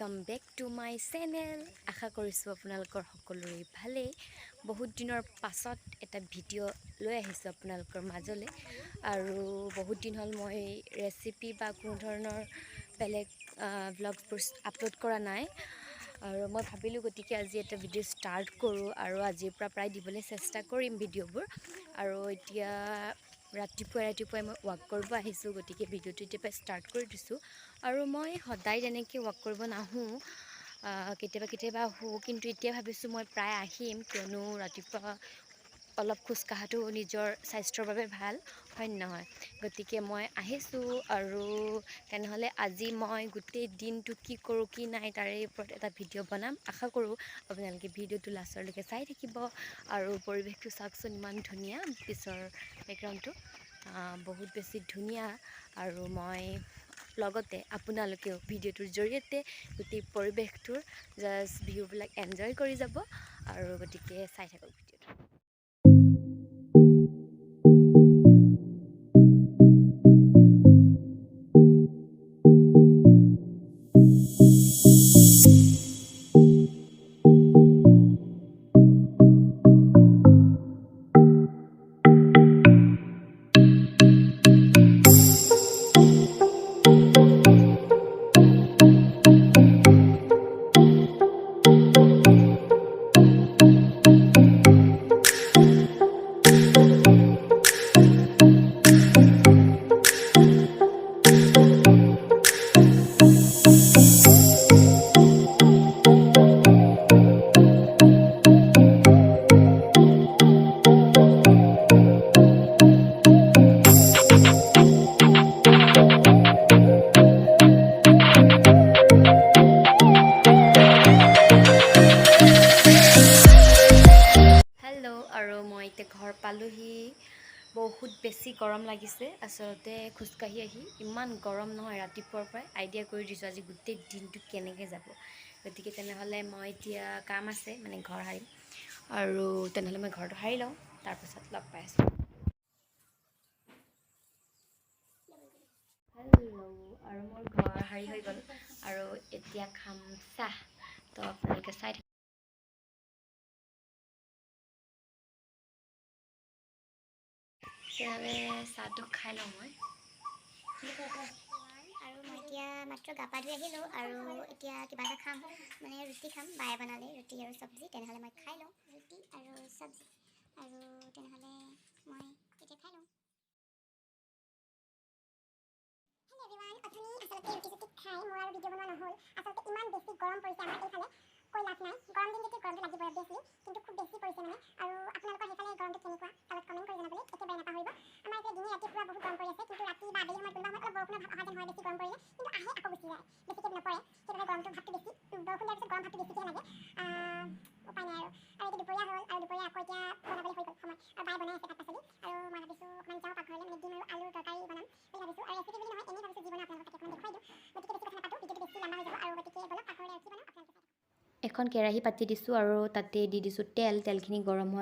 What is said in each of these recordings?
Welcome back to my channel. আশা কৰিছোঁ আপোনালোকৰ সকলোৰে ভালেই। বহুত দিনৰ পাছত এটা ভিডিঅ' লৈ আহিছোঁ আপোনালোকৰ মাজলৈ। আৰু বহুত দিন হ'ল মই ৰেচিপি বা কোনো ধৰণৰ বেলেগ ভ্লগবোৰ আপলোড কৰা নাই। আৰু মই ভাবিলোঁ, গতিকে আজি এটা ভিডিঅ' ষ্টাৰ্ট কৰোঁ আৰু আজিৰ পৰা প্ৰায় দিবলৈ চেষ্টা কৰিম ভিডিঅ'বোৰ। আৰু এতিয়া ৰাতিপুৱাই ৰাতিপুৱাই মই ৱাক কৰিব আহিছোঁ, গতিকে ভিডিঅ'টো এতিয়াৰ পৰা ষ্টাৰ্ট কৰি দিছোঁ। আৰু মই সদায় তেনেকৈ ৱাক কৰিব নাহোঁ, কেতিয়াবা কেতিয়াবা আহোঁ। কিন্তু এতিয়া ভাবিছোঁ মই প্ৰায় আহিম, কিয়নো ৰাতিপুৱা অলপ খোজ কঢ়াটো নিজৰ স্বাস্থ্যৰ বাবে ভাল, হয় নহয়? গতিকে মই আহিছোঁ। আৰু তেনেহ'লে আজি মই গোটেই দিনটো কি কৰোঁ কি নাই, তাৰে ওপৰত এটা ভিডিঅ' বনাম। আশা কৰোঁ আপোনালোকে ভিডিঅ'টো লাষ্টলৈকে চাই থাকিব। আৰু পৰিৱেশটো চাওকচোন, ইমান ধুনীয়া। পিছৰ বেকগ্ৰাউণ্ডটো বহুত বেছি ধুনীয়া। আৰু মই লগতে আপোনালোকেও ভিডিঅ'টোৰ জৰিয়তে গোটেই পৰিৱেশটোৰ জাষ্ট ভিউবিলাক এনজয় কৰি যাব। আৰু গতিকে চাই থাকক ভিডিঅ'টো। হেল্ল', আৰু মই এতিয়া ঘৰ পালোহি। বহুত বেছি গৰম লাগিছে আচলতে। খোজকাঢ়ি আহি ইমান গৰম নহয় ৰাতিপুৱাৰ পৰাই। আইডিয়া কৰি দিছোঁ আজি গোটেই দিনটো কেনেকৈ যাব। গতিকে তেনেহ'লে মই এতিয়া কাম আছে, মানে ঘৰ সাৰিম। আৰু তেনেহ'লে মই ঘৰটো সাৰি লওঁ, তাৰপাছত লগ পাই আছোঁ। হেল্ল', আৰু মোৰ ঘৰ সাৰি হৈ গ'ল আৰু এতিয়া খাম চাহ। তো আপোনালোকে চাই থাকক। তেনেহ'লে চাহটো খাই লওঁ মই। আৰু মই এতিয়া মাত্ৰ গা পা ধুই আহিলোঁ আৰু এতিয়া কিবা এটা খাম, মানে ৰুটি খাম। বায়ে বনালে ৰুটি আৰু চব্জি। তেনেহ'লে মই খাই লওঁ ৰুটি আৰু চব্জি। আৰু তেনেহ'লে মই এতিয়া খাই লওঁ। হেল্ল' এভৰিৱান, অথনি আচলতে ৰুটি চুটি খাই মোৰ আৰু ভিডিঅ' বনোৱা নহ'ল। আচলতে ইমান বেছি গৰম পৰিছে আমাৰ এইফালে, কৈ লাভ নাই। গৰম দিন যেতিয়া গৰমটো লাগিবই অভিয়াছলি, কিন্তু খুব বেছি পৰিছে মানে। আৰু আপোনালোকৰ সেইফালে গৰমটো কেনেকুৱা, তলত কমেণ্ট কৰি জনাবলৈ একেবাৰে নাপাহৰিব। আমাৰ এইফালে দিনে ৰাতি পুৰা বহুত গৰম পৰি আছে, কিন্তু ৰাতি বা আবেলি সময়ত কোনোবা সময়ত অলপ বৰষুণৰ ভাৱ অহা যেন হয় বেছি গৰম পৰিলে, কিন্তু আহে আকৌ গুচি যায়, বেছিকৈ নপৰে। সেইবাবে গৰমটো ভাৱটো বেছি, বৰষুণ দিয়াৰ পিছত গৰম ভাৱটো বেছিকৈ লাগে। উপায় নাই আৰু। আৰু এতিয়া দুপৰীয়া হ'ল আৰু দুপৰীয়া আকৌ এতিয়া বনাবলৈ হৈ গ'ল সময়। আৰু বায়ে বনাই আছে শাক পাচলি আৰু মই ভাবিছোঁ অকণমান যাওঁ পাকঘৰলৈ, মানে ডিম আৰু আলুৰ তৰকাৰী বনাম বুলি ভাবিছোঁ। আৰু ৰেচিপি বুলি নহয়, এনেই ভাবিছোঁ যি বনাওঁ আপোনালোকক তাকে অকণমান দেখুৱাই দিওঁ। গতিকে বেছি কথা নাপাতোঁ, ভিডিঅ'টো বেছি লম্বা হৈ যাব। আৰু গতিকে ব'লক পাকঘৰলৈ, আৰু কি বনাওঁ আপোনালোকে চাই থাকক। এখন কেৰাহী পাতি দিছোঁ আৰু তাতে দি দিছোঁ তেল। তেলখিনি গৰম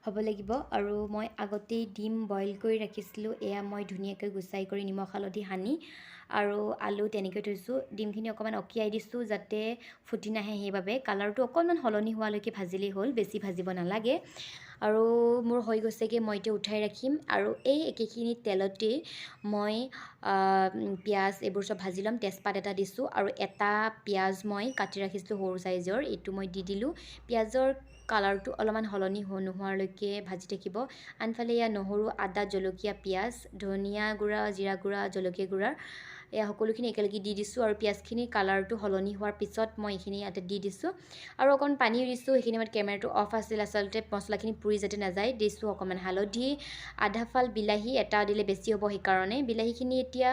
হ'ব লাগিব। আৰু মই আগতেই ডিম বইল কৰি ৰাখিছিলোঁ। এয়া মই ধুনীয়াকৈ গুচাই কৰি নিমখ হালধি সানি আৰু আলু তেনেকৈ থৈছোঁ। ডিমখিনি অকণমান অকিয়াই দিছোঁ যাতে ফুটি নাহে, সেইবাবে কালাৰটো অকণমান সলনি হোৱালৈকে ভাজিলেই হ'ল, বেছি ভাজিব নালাগে। আৰু মোৰ হৈ গৈছেগৈ, মই এতিয়া উঠাই ৰাখিম। আৰু এই একেখিনি তেলতেই মই পিঁয়াজ এইবোৰ চব ভাজি ল'ম। তেজপাত এটা দিছোঁ আৰু এটা পিঁয়াজ মই কাটি ৰাখিছিলোঁ সৰু চাইজৰ, এইটো মই দি দিলোঁ। পিঁয়াজৰ কালাৰটো অলপমান সলনি নোহোৱালৈকে ভাজি থাকিব। আনফালে এয়া নহৰু, আদা, জলকীয়া, পিঁয়াজ, ধনিয়া গুড়া, জিৰা গুড়া, জলকীয়া গুড়া, এয়া সকলোখিনি একেলগে দি দিছোঁ। আৰু পিঁয়াজখিনিৰ কালাৰটো সলনি হোৱাৰ পিছত মই এইখিনি ইয়াতে দি দিছোঁ আৰু অকণ পানীও দিছোঁ। সেইখিনি সময়ত কেমেৰাটো অফ আছিল আচলতে, মছলাখিনি পুৰি যাতে নাযায়। দিছোঁ অকণমান হালধি, আধা ফাল বিলাহী, এটা দিলে বেছি হ'ব সেইকাৰণে। বিলাহীখিনি এতিয়া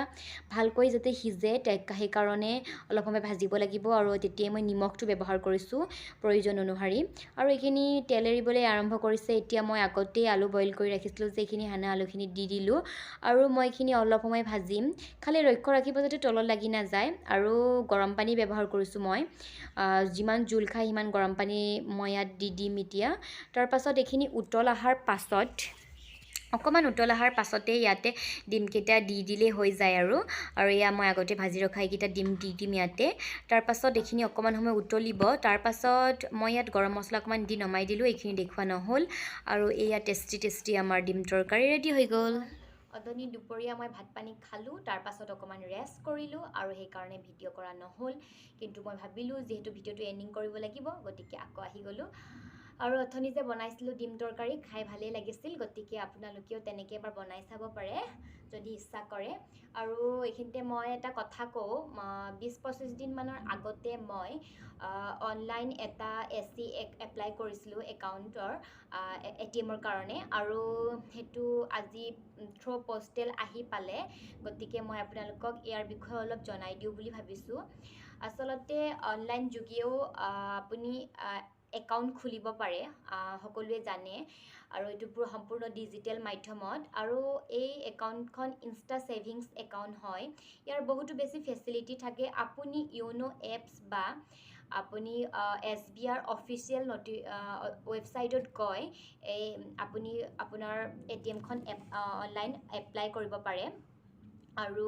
ভালকৈ যাতে সিজে সেইকাৰণে অলপ সময় ভাজিব লাগিব। আৰু তেতিয়াই মই নিমখটো ব্যৱহাৰ কৰিছোঁ প্ৰয়োজন অনুসৰি। আৰু এইখিনি তেল এৰিবলৈ আৰম্ভ কৰিছে। এতিয়া মই আগতেই আলু বইল কৰি ৰাখিছিলোঁ যে, এইখিনি সানা আলুখিনি দি দিলোঁ আৰু মই এইখিনি অলপ সময় ভাজিম। খালি লক্ষ্য ৰাখিব যাতে তলত লাগি নাযায়। আৰু গৰম পানী ব্যৱহাৰ কৰিছোঁ মই, যিমান জোল খায় সিমান গৰম পানী মই ইয়াত দি দিম এতিয়া। তাৰপাছত এইখিনি উতল অহাৰ পাছত অকণমান উতল অহাৰ পাছতেই ইয়াতে ডিমকেইটা দি দিলেই হৈ যায়। আৰু আৰু এয়া মই আগতে ভাজি ৰখা এইকেইটা ডিম দি দিম ইয়াতে। তাৰপাছত এইখিনি অকণমান সময় উতলিব। তাৰপাছত মই ইয়াত গৰম মছলা অকণমান দি নমাই দিলোঁ, এইখিনি দেখুওৱা নহ'ল। আৰু এয়া টেষ্টি টেষ্টি আমাৰ ডিম তৰকাৰী ৰেডি হৈ গ'ল। অথনি দুপৰীয়া মই ভাত পানী খালোঁ, তাৰপাছত অকণমান ৰেষ্ট কৰিলোঁ আৰু সেইকাৰণে ভিডিঅ' কৰা নহ'ল। কিন্তু মই ভাবিলোঁ যিহেতু ভিডিঅ'টো এণ্ডিং কৰিব লাগিব, গতিকে আকৌ আহি গ'লোঁ। আৰু অথনি যে বনাইছিলোঁ ডিম তৰকাৰী, খাই ভালেই লাগিছিল, গতিকে আপোনালোকেও তেনেকৈ এবাৰ বনাই চাব পাৰে যদি ইচ্ছা কৰে। আৰু এইখিনিতে মই এটা কথা কওঁ, 20-25 দিনমানৰ আগতে মই অনলাইন এটা এ চি এপ্লাই কৰিছিলোঁ একাউণ্টৰ এ টি এমৰ কাৰণে আৰু সেইটো আজি থ্ৰ' পষ্টেল আহি পালে। গতিকে মই আপোনালোকক ইয়াৰ বিষয়ে অলপ জনাই দিওঁ বুলি ভাবিছোঁ। আচলতে অনলাইন যোগেও আপুনি একাউণ্ট খুলিব পাৰে, সকলোৱে জানে, আৰু এইটো পূৰা সম্পূৰ্ণ ডিজিটেল মাধ্যমত। আৰু এই একাউণ্টখন ইনষ্টা ছেভিংছ একাউণ্ট হয়। ইয়াৰ বহুতো বেছি ফেচিলিটি থাকে। আপুনি য়'ন' এপছ বা আপুনি এছ বি আইৰ অফিচিয়েল ৱেবছাইটত গৈ এই আপুনি আপোনাৰ এ টি এমখন অনলাইন এপ্লাই কৰিব পাৰে। আৰু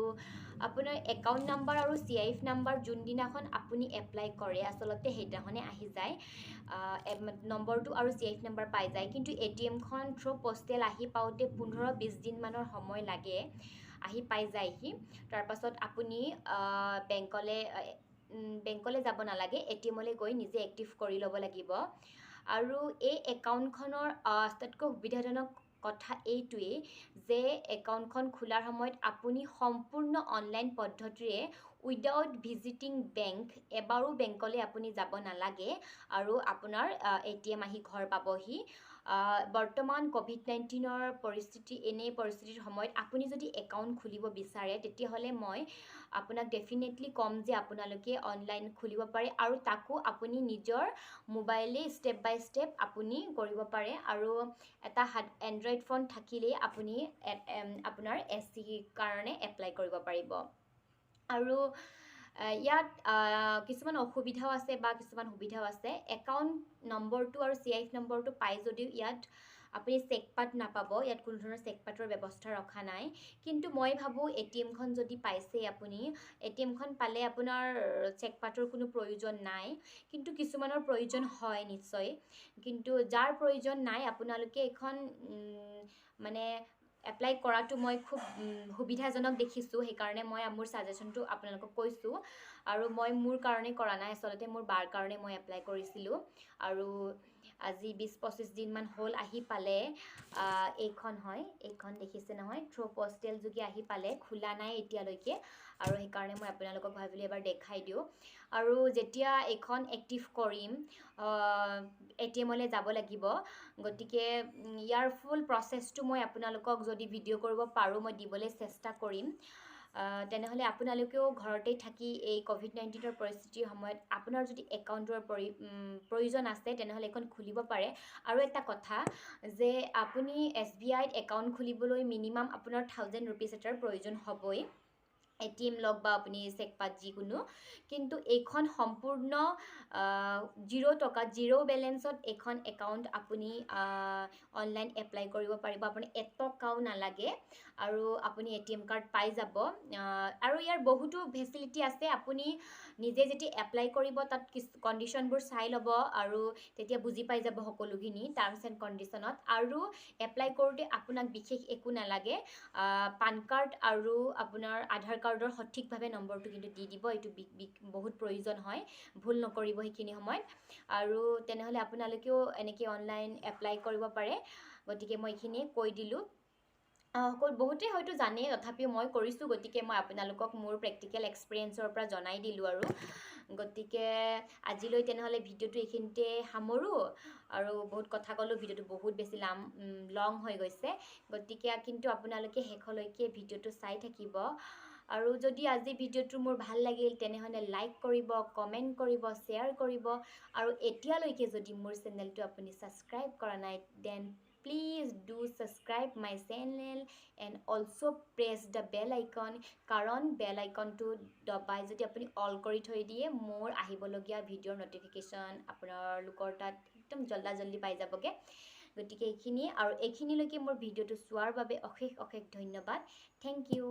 আপোনাৰ একাউণ্ট নাম্বাৰ আৰু চি I F number যোনদিনাখন আপুনি এপ্লাই কৰে, আচলতে সেইদিনাখনে আহি যায়, নম্বৰটো আৰু চি I F number পাই যায়। কিন্তু এ টি এমখন থ্ৰ' পষ্টেল আহি পাওঁতে 15-20 দিনমানৰ সময় লাগে, আহি পাই যায়হি। তাৰপাছত আপুনি বেংকলৈ যাব নালাগে, এ টি এমলৈ গৈ নিজে এক্টিভ কৰি ল'ব লাগিব। আৰু এই একাউণ্টখনৰ আটাইতকৈ সুবিধাজনক কথা এইটোৱেই যে একাউণ্টখন খোলাৰ সময়ত আপুনি সম্পূৰ্ণ অনলাইন পদ্ধতিৰে, উইদাউট ভিজিটিং বেংক, এবাৰো বেংকলৈ আপুনি যাব নালাগে আৰু আপোনাৰ এ টি এম আহি ঘৰ পাবহি। বৰ্তমান ক'ভিড-19ৰ পৰিস্থিতি, এনে পৰিস্থিতিৰ সময়ত আপুনি যদি একাউণ্ট খুলিব বিচাৰে, তেতিয়াহ'লে মই আপোনাক ডেফিনেটলি ক'ম যে আপোনালোকে অনলাইন খুলিব পাৰে আৰু তাকো আপুনি নিজৰ মোবাইলে ষ্টেপ বাই ষ্টেপ আপুনি কৰিব পাৰে। আৰু এটা এণ্ড্ৰইড ফোন থাকিলেই আপুনি আপোনাৰ এ চিৰ কাৰণে এপ্লাই কৰিব পাৰিব। আৰু ইয়াত কিছুমান অসুবিধাও আছে বা কিছুমান সুবিধাও আছে। একাউণ্ট নম্বৰটো আৰু চি I F নম্বৰটো পায় যদিও ইয়াত আপুনি চেক পাত নাপাব। ইয়াত কোনো ধৰণৰ চেক পাতৰ ব্যৱস্থা ৰখা নাই। কিন্তু মই ভাবোঁ এ টি এমখন যদি পাইছেই আপুনি, এ টি এমখন পালে আপোনাৰ চেক পাতৰ কোনো প্ৰয়োজন নাই। কিন্তু কিছুমানৰ প্ৰয়োজন হয় নিশ্চয়। কিন্তু যাৰ প্ৰয়োজন নাই, আপোনালোকে এইখন মানে এপ্লাই কৰাটো মই খুব সুবিধাজনক দেখিছোঁ। সেইকাৰণে মই মোৰ ছাজেশ্যনটো আপোনালোকক কৈছোঁ। আৰু মই মোৰ কাৰণে কৰা নাই, আচলতে মোৰ বাৰ কাৰণে মই এপ্লাই কৰিছিলোঁ আৰু আজি 20-25 দিনমান হ'ল, আহি পালে। এইখন হয়, এইখন দেখিছে নহয়, থ্ৰ' পষ্টেল যোগে আহি পালে। খোলা নাই এতিয়ালৈকে আৰু সেইকাৰণে মই আপোনালোকক ভাবিলোঁ এবাৰ দেখাই দিওঁ। আৰু যেতিয়া এইখন এক্টিভ কৰিম, এ টি এমলৈ যাব লাগিব। গতিকে ইয়াৰ ফুল প্ৰচেছটো মই আপোনালোকক যদি ভিডিঅ' কৰিব পাৰোঁ, মই দিবলৈ চেষ্টা কৰিম। তেনেহ'লে আপোনালোকেও ঘৰতেই থাকি এই ক'ভিড-19ৰ পৰিস্থিতিৰ সময়ত আপোনাৰ যদি একাউণ্টৰ প্ৰয়োজন আছে, তেনেহ'লে এইখন খুলিব পাৰে। আৰু এটা কথা যে আপুনি এছ বি আইত একাউণ্ট খুলিবলৈ মিনিমাম আপোনাৰ 1000 ৰুপিজ এটাৰ প্ৰয়োজন হ'বই, এ টি এম লওক বা আপুনি চেক পাত যিকোনো। কিন্তু এইখন সম্পূৰ্ণ 0 টকা, জিৰ' বেলেঞ্চত এইখন একাউণ্ট আপুনি অনলাইন এপ্লাই কৰিব পাৰিব। আপুনি এটকাও নালাগে আৰু আপুনি এ টি এম কাৰ্ড পাই যাব। আৰু ইয়াৰ বহুতো ফেচিলিটি আছে। আপুনি নিজে যেতিয়া এপ্লাই কৰিব, তাত কিছু কণ্ডিশ্যনবোৰ চাই ল'ব আৰু তেতিয়া বুজি পাই যাব সকলোখিনি টাৰ্মছ এণ্ড কণ্ডিশ্যনত। আৰু এপ্লাই কৰোঁতে আপোনাক বিশেষ একো নালাগে। পান কাৰ্ড আৰু আপোনাৰ আধাৰ কাৰ্ডৰ সঠিকভাৱে নম্বৰটো কিন্তু দি দিব। এইটো বহুত প্ৰয়োজন হয়, ভুল নকৰিব সেইখিনি সময়ত। আৰু তেনেহ'লে আপোনালোকেও এনেকৈ অনলাইন এপ্লাই কৰিব পাৰে। গতিকে মই এইখিনিয়ে কৈ দিলোঁ। বহুতেই হয়তো জানেই, তথাপিও মই কৰিছোঁ, গতিকে মই আপোনালোকক মোৰ প্ৰেক্টিকেল এক্সপিৰিয়েঞ্চৰ পৰা জনাই দিলোঁ। আৰু গতিকে আজিলৈ তেনেহ'লে ভিডিঅ'টো এইখিনিতে সামৰোঁ। আৰু বহুত কথা ক'লোঁ, ভিডিঅ'টো বহুত বেছি লং হৈ গৈছে। গতিকে কিন্তু আপোনালোকে শেষলৈকে ভিডিঅ'টো চাই থাকিব। আৰু যদি আজি ভিডিঅ'টো মোৰ ভাল লাগিল, তেনেহ'লে লাইক কৰিব, কমেণ্ট কৰিব, শ্বেয়াৰ কৰিব। আৰু এতিয়ালৈকে যদি মোৰ চেনেলটো আপুনি ছাবস্ক্ৰাইব কৰা নাই, then please do subscribe my channel and also press the bell icon, কাৰণ বেল আইকনটো দবাই যদি আপুনি অল কৰি থৈ দিয়ে, মোৰ আহিবলগীয়া ভিডিঅ'ৰ ন'টিফিকেশ্যন আপোনালোকৰ তাত একদম জল্দা জল্দি পাই যাবগৈ। গতিকে এইখিনিয়ে আৰু এইখিনিলৈকে মোৰ ভিডিঅ'টো চোৱাৰ বাবে অশেষ অশেষ ধন্যবাদ। Thank you.